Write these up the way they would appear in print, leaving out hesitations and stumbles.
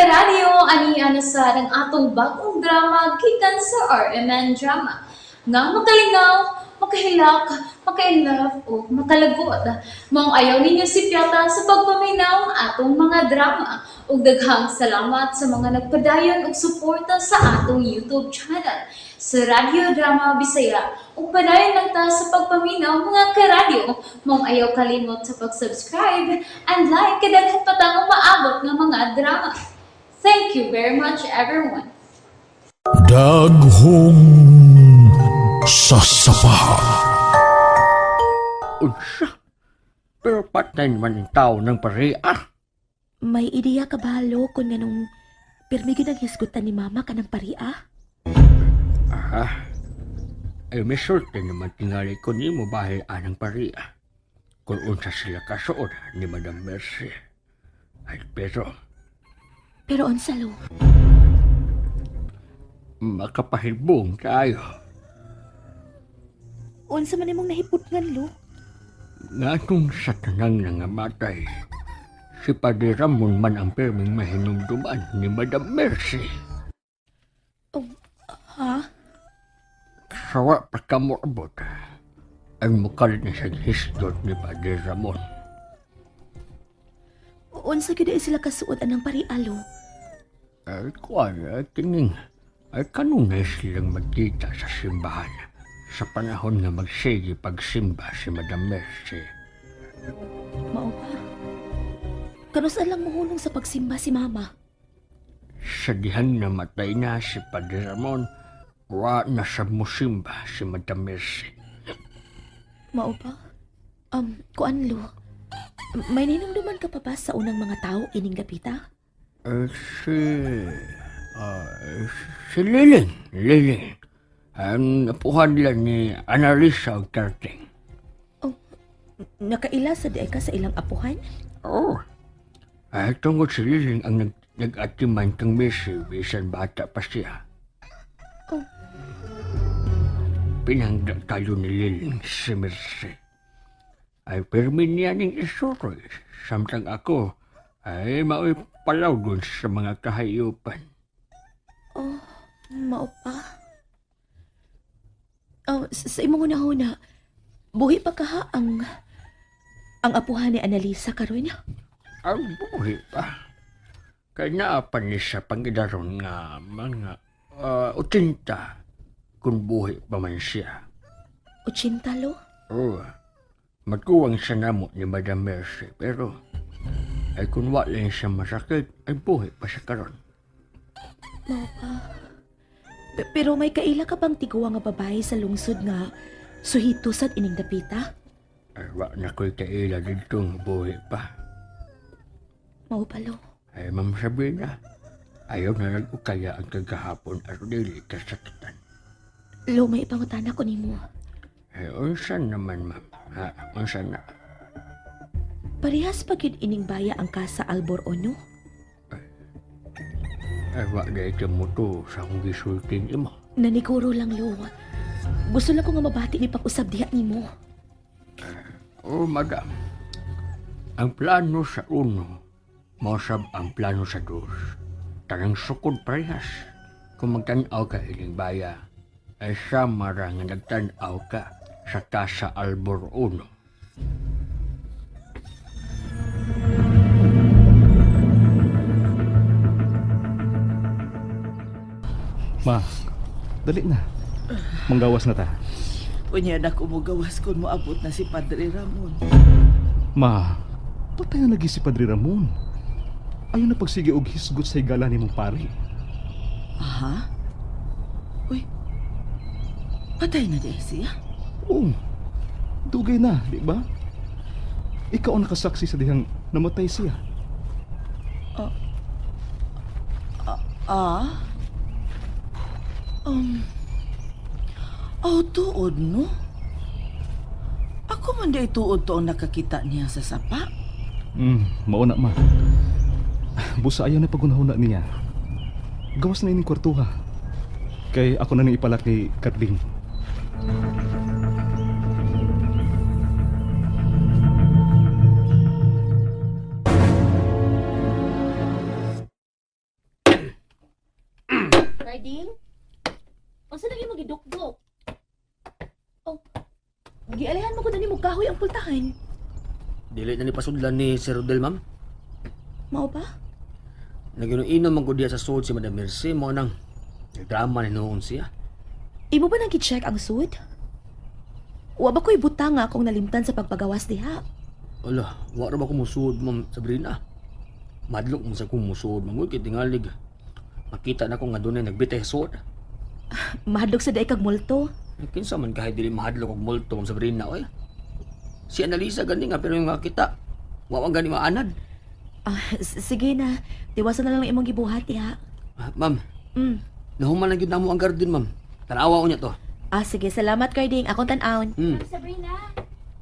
Karadyo, ani na sad ang atong bagong drama gikan sa RMN Drama nga makalingaw, makahilak, maka-inlove o makalagot. Maong ayaw ninyo sipyata sa pagpaminaw ang atong mga drama. Ug daghang salamat sa mga nagpadayon og suporta sa atong YouTube channel sa Radyo Drama Bisaya. Ug padayon lang ta sa pagpaminaw, mga karadyo. Maong ayaw kalimot sa pag-subscribe and like kay daghan pa tang umaabot nga mga drama. Thank you very much, everyone. Daghong sasapa. Unsa? Pero patay naman ang tao ng pari ah. May ideya ka ba, Lo, kung nganong pirmi gyud ang hisgutan ni Mama kanang paria? Aha. Ay may sulti naman tingali ko nimo bahil anang pari ah. Kung unsa sila kasuod ni Madam Mercy. Ay pero Pero unsa, Lo? Makapahibong tayo. Unsa man imong nahiputngan, Lo? Nganong sa tanang nangamatay, si Padre Ramon man ang pirming mahinumduman ni Madam Mercy. Oh, ha? Sawa pa ka mo abot, ay mukalit na siyang hisgot ni Padre Ramon. Unsa gyud ay sila kasuod anang paria, Lo? Ay, kuwan, ay tingin, ay kanunay silang magkita sa simbahan sa panahon nga magsige pagsimba si Madam Mercy. Mao ba? Kanus-a lang mohunong sa pagsimba si Mama? Sa dihang namatay na si Padre Ramon, wa na sa musimba si Madam Mercy. Mao ba? Kuan, Lo. May ninumduman ka pa ba sa unang mga tao ining dapita? Eh, si Liling, Liling. Ang apuhan nila ni Annalisa og Terting. Oh, nakaila sa diay ka sa ilang apuhan? Oo. Ay, tungod si Liling ang nag-atiman kang Mercy bisan bata pa siya. Oh. Pinangga tayo ni Liling si Mercy. Ay, pirmi niya ning isuroy. Samtang ako ay mao'y palawgon sa mga kahayupan. Oh, mao pa. Oh, sa imong hunahuna, buhi pa kaha ang apuhan ni Annalisa karon? Ang buhi pa. Kay naa pa ni sa pangidaron nga mga 80 kung buhi pa man siya. 80, Lo? Oo. Magkuwang siya namo ni Madam Mercy pero ay kung wala siya masakit ay buhi pa siya karon. Mao pa. Pero may kaila ka bang tiguang nga babae sa lungsod nga suhito sad ining dapita? Ay wa na ko'y kaila dito nga buhi pa. Mao pa, Lo. Ay Ma'am Sabrina, ayaw na nag-ukaya ang kagahapon at dili kasakitan. Lo, may ipangutana ko nimo. Ay unsa naman, ma'am? Ha, unsa na? Parehas pa gyud ining baya ang Casa Albor Ono? Ay wa na ito mo to sa akong gisulting imo. Naniguro lang, Lo. Gusto lang ko nga mabati ni pag-usab diha nimo. Oh, madam. Ang plano sa uno, mosab ang plano sa dos. Tanang sukod parehas. Kung magtan-aw ka ining baya, ay sama ra nga nagtan-aw ka sa Casa Albor Uno. Ma, dali na. Manggawas na ta. Unya na ko mogawas kung moabot na si Padre Ramon. Ma, patay na lagi si Padre Ramon. Ayaw na pagsige og hisgot sa higala nimong pari. Aha? Uy, patay na di siya? Oo. Dugay na, di ba? Ikaw ang nakasaksi sa dihang namatay siya. Ah? Oh, tuod, no? Ako man di tuod to ang nakakita niya sa sapa. Mao na, ma. Busa ayaw na pagunahuna niya. Gawas na ining kwartuha. Kay ako na ning ipalak ni Karding. Carding? Unsa lagi mo gidukdok? Oh, gialihan mo ko dani mo kahoy ang pultahan. Dili na ni pasudlan ni Sir Rodel, ma'am. Mao ba? Naginuinom man ko diya sa sud si Madam Mercy mo nang drama ni noon siya. Imo ba nang gi-check ang sud? Wa ba ko'y butang nga akong nalimtan sa pagpagawas diha? Ala, wa ra ba ko musuod, ma'am Sabrina? Madlok mo sa kong musuod, ma'am. Uy, kay tingalig. Makita na ko nga dunay nagbitay sa suod. Mahadlok sa daig kag multo. Kinsa man kahit dili mahadlok og multo, ma'am Sabrina, oy. Si Annalisa gani nga pero yung makita, wa man gani maanad. Ah, sige na. Tiwasan na lang imong gibuhat diha. Ah, ma'am, nahuman na gyud namo ang garden, ma'am. Tanawa unya to. Ah, sige. Salamat, Carding. Akong tan-awon. Ma'am Sabrina,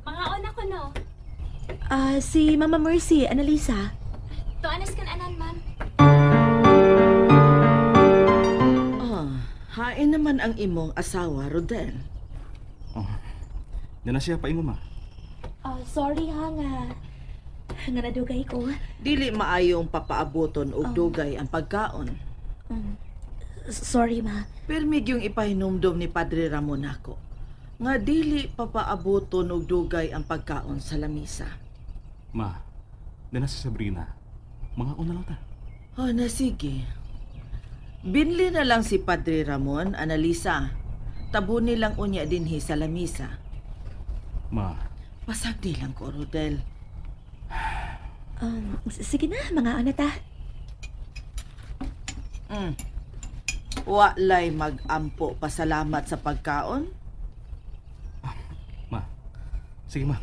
mga una ko no. Ah, si Mama Mercy, Annalisa. Tuanas kan anan, ma'am. Ah, hain naman ang imong asawa, Rodel. Oh. Yan na siya paingon ma. Ah, sorry ha nga. Nga nadugay ko. Dili maayong papaaboton og dugay ang pagkaon. Sorry, ma. Pirmi yung ipahinumdom ni Padre Ramon nako nga dili papaaboton og dugay ang pagkaon sa lamisa. Ma, yan na si Sabrina. Mga una lang ta. Oh, na sige. Binli na lang si Padre Ramon, Analisa. Tabuni lang unya dinhi sa lamisa. Ma, Pasagdi lang ko, Rodel. Sige na, mga ana ta. Walay magampo pasalamat sa pagkaon. ma. Sige ma,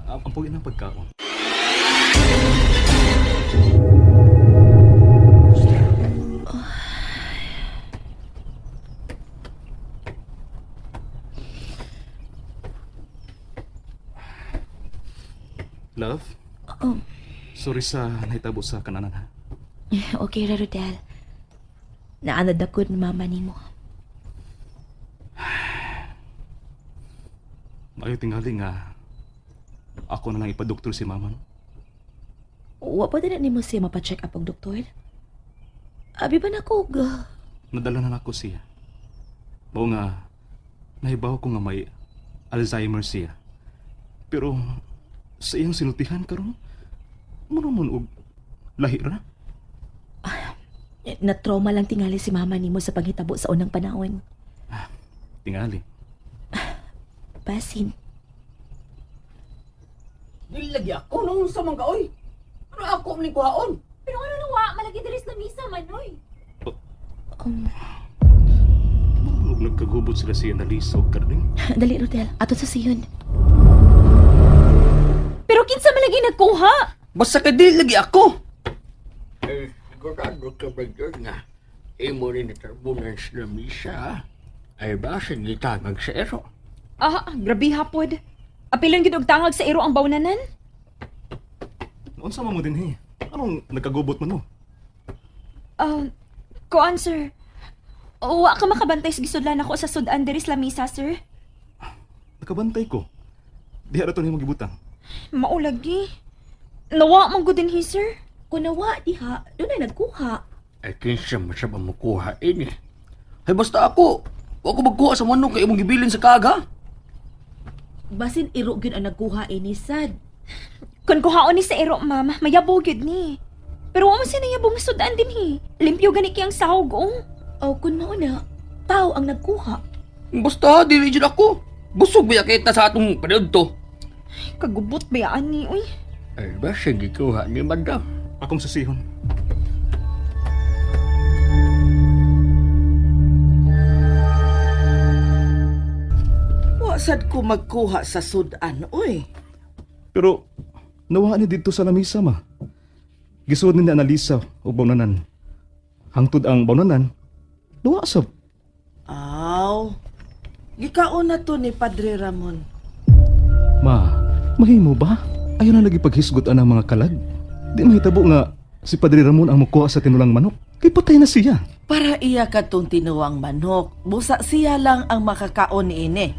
ang pugi ng pagkaon. Love? Oh. Sorry sa nahitabo sa kananan ha. Okay ra, Rodel. Naanad ako ni mama nimo. Maayo tingali nga ako na lang ipadoktor si mama no? Wa pa din na nimo siya mapacheck up og doktor? Abi ba na ko og, Nadala na nako siya. Mao nga nahibaw ko nga may Alzheimer siya. Pero sa iyang sinultihan karon, mura man og lahi ra. Na-trauma lang tingali si mama nimo sa panghitabo sa unang panahon. Tingali. Basin. Dili lagi ako noon sa man ka, oy. Ano ako man kuhaon? Pero ano nawa, malagi diri sa lamisa man, oy. Mura man og nagkagubot sila si Annalisa og Karling. Dali, Rodel. Ato sa siyon. Pero kinsa man lagi nagkuha? Basta kay dili lagi ako. Eh, sigurado ka ba yun nga? Imo rin natarbunan sa lamisa, ha? Ay ba, sige tangag sa ero. Ah, grabe hapod. Apilon gid og tangag sa iro ang bawnanan. Unsa man mo dinhi? Anong nagkagubot man mo? Kuan sir. Wa ka makabantay sa gisudlan ako sa sudan diri sa lamisa, sir. Nakabantay ko. Diha ra to nimo gibutang. Maulagi. Nawa man gud dinhi, sir. Kunawa diha, doon ay nagkuha. Ay, kinsa man siya ba makuha ini? Ay, basta ako. Wa ko magkuha sa manok kay imong gibilin sa kaga. Basin iro gyud ang nagkuha ini sad. Kun kuhaon ni sa iro, ma'am, mayabo gyud ni. Pero wa man sinayabo nga sudan dinhi. Limpyo gani kay ang sahog, oh. O kun mao na, tao ang nagkuha. Basta, dili jud ako. Busog ba kita sa atong to? Kagubot ba ani, uy. Ay, ba, sige kuha ni madam. Akong sasihon. Wa sad ko magkuha sa sudan, oy. Pero nawa ni didto sa lamisa ma. Gisuod ni Annalisa og bawnanan. Hangtod ang bawnanan, nawa sab. Aw. Gikaon na to ni Padre Ramon. Ma, mahimo ba? Ayaw na lagi paghisgot ang mga kalag. Di mahitabo nga si Padre Ramon ang mukuha sa tinulang manok. Kay patay na siya. Para iya katong tinuwang manok, busa siya lang ang makakaon niini.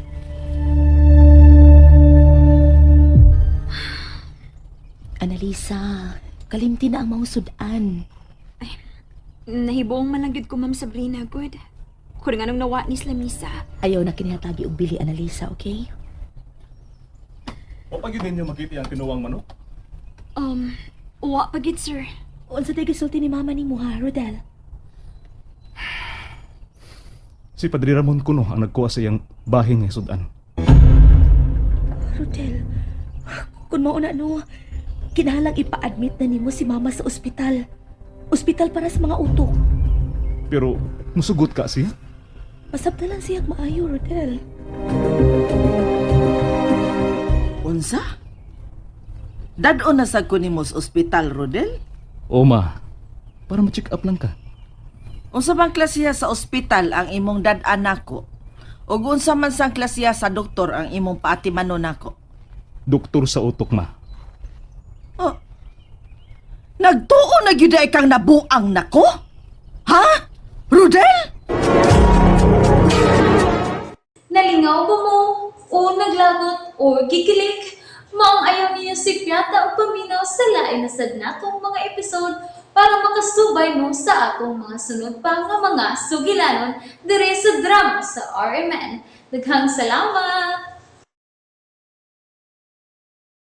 Annalisa, kalimti na ang maong sudan. Nahibuong man lang gyud ko, Ma'am Sabrina, good. Kung anong nawa ni sa lamisa. Ayaw na kinihatagi og bili, Analisa, okay? O pag yun ninyo makita ang tinuwang manok? Wa pagid sir. Unsa tay gisulti ni mama nimo ha, Rodel? Si Padre Ramon kuno ang nagkuha sa iyang bahin nga sudan. Rodel, kung mauna no, kinahanglang ipa-admit na nimo si mama sa ospital. Ospital para sa mga utok. Pero musugot ka siya? Masabta lang siya maayo, Rodel. Unsa? Dad-on na sad ko nimo sa ospital, Rodel? O ma, para ma-check up lang ka. Unsa bang klasiya sa ospital ang imong dad-an nako? Ug unsa man sang klasiya sa doktor ang imong paatimanon nako? Doktor sa utok ma. Oh. Nagtuo na gyud ay kang nabuang nako? Ha? Rodel? Nalingaw ba mo? O naglagot o gikilig? Maong ayaw niyo si Piata o paminaw sa lain na sad natong mga episode para makasubay mo sa atong mga sunod pa nga mga sugilanon dire sa drama sa RMN. Daghang salamat!